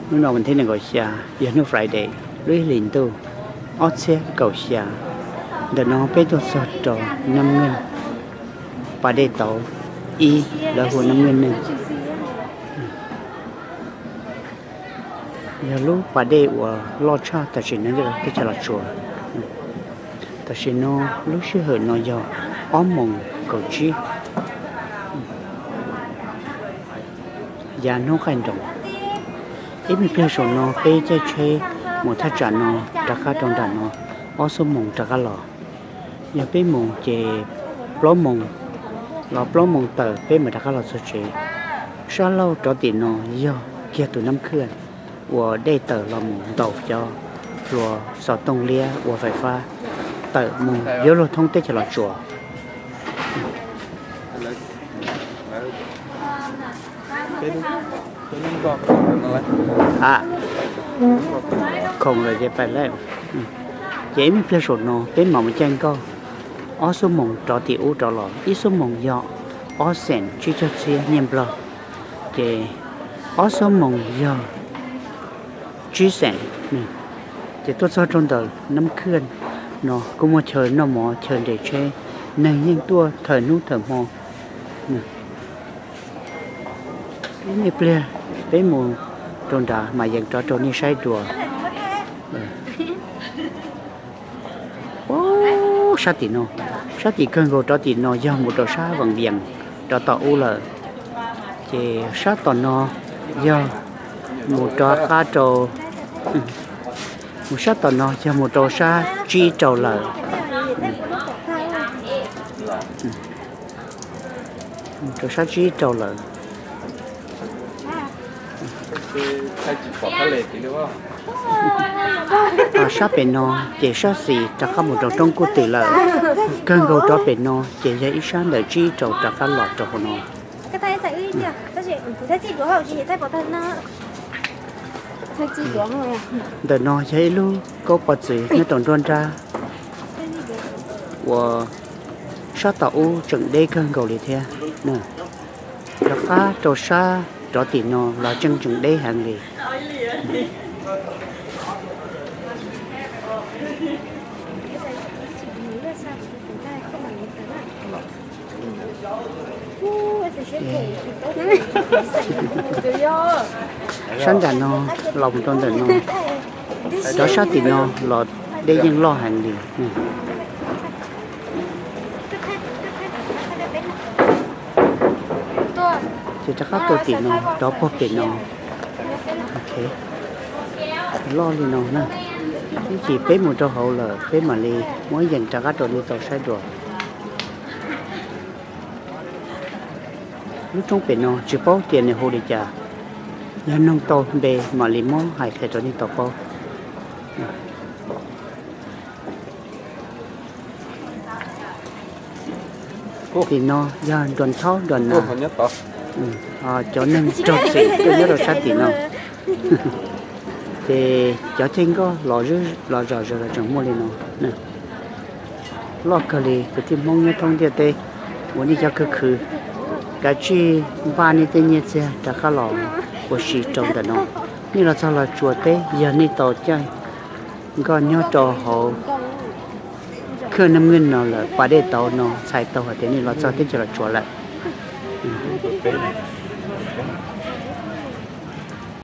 Hnub no vas thib nees nkaum xya, yog hnub Friday, lub ib hlis ntuj ob txhiab kaum xya. Ntawm no peb tuaj txog rau Nam Ngeej, pas dej tauv ib, lawv hu Nam Ngeej neeg. Yog lub pas dej uas loj tshaj tam sim no nyob rau teb chaws Los Tsuas. Tam sim no lub sij hawm no yog ob moos kaum tsib yav hnub qaij nroos. Ib me pliag saum no peb caij tsheb mus thaj tsam no rov qab rau nram no ob xuab moos rov qab los. Yog peb mus ces plaub moos los plaub moos tawm peb mam rov qab los txog tsev. Sab laug rov tim no yog kiag tus Nam Khwj uas dej tawm los mus ntaus cov hluas xov tooj liab ua fais fab tawm mus yuav luag thoob teb chaws Los Tsuas. Khoom lawm ces pais lawm. Ces ib me pliag saum no peb mam mus caij nkoj ob xuab moos rov tim ub rov los, ib xuab moos yog ob xees tsib caug txhiab nyiaj Nplog, ces ob xuab moos yog tsib xees. Ces tuaj txog rau ntawm Nam Khwj no kuj muaj chaw noj mov chaw nres tsheb, neeg yeej tuaj thawm hnub thawm hmo. Ib me pliag peb mus rau nrad mas yees rov rau nej saib dua. Sab tim no, sab tim kawg nkaus rov tim no yog mus rau sab Vaj Vias rov tom ub lawm. Ces sab tom no yog mus rov qab rau, mus sab tom no yog mus rau sab tsib rau lawm. Mus rau sab tsib rau lawm. Sab pem no ces sab xis rov qab mus rau roob Kub Twm lawm. Kawg nkaus rov pem no ces yog ib sab ntawm tsib rau rov qab los rau hauv no. Ntawm no yog ib lub kaub pov txwv nyob rau nruab nrab uas sab tom ub tseem deb kawg nkaus li thiab. Rov qab rau sab rov tim no los tseem tseem deb heev li. Sab nram no los mus rau ntawm no, rov sab tim no los deb yeej loj heev li. Ces rov qab rau tim no rov puag pem no. Loj li no na. Ib chim peb mus rau hauv lawm peb mam li muab yees rov qab rau nej tau saib dua. Lub roob pem no tsis paub tias nws hu li cas, yog noog tau npe mam li muab hais qhia rau nej tau paub. Tim no yog Nruas Thaub Nruas Nas, cov neeg raug txim tuaj nyob rau sab tim no. Ces cov caij nkoj los zom zaws los tseem muaj li no. Loj kawg li kwv tij Hmoob nyob thoob ntiaj teb, ua nej cov khwv khwv, kav tsij npaj nej tej nyiaj txiag rov qab los ua si rau ntawm no. Nej los txog Los Tsuas teb yog nej tau caij nkoj nyob rau hauv khwj Nam Ngwj no lawm, pas dej tauv no txhais tau hais tias nej los txog teb chaws Los Tsuas lawm.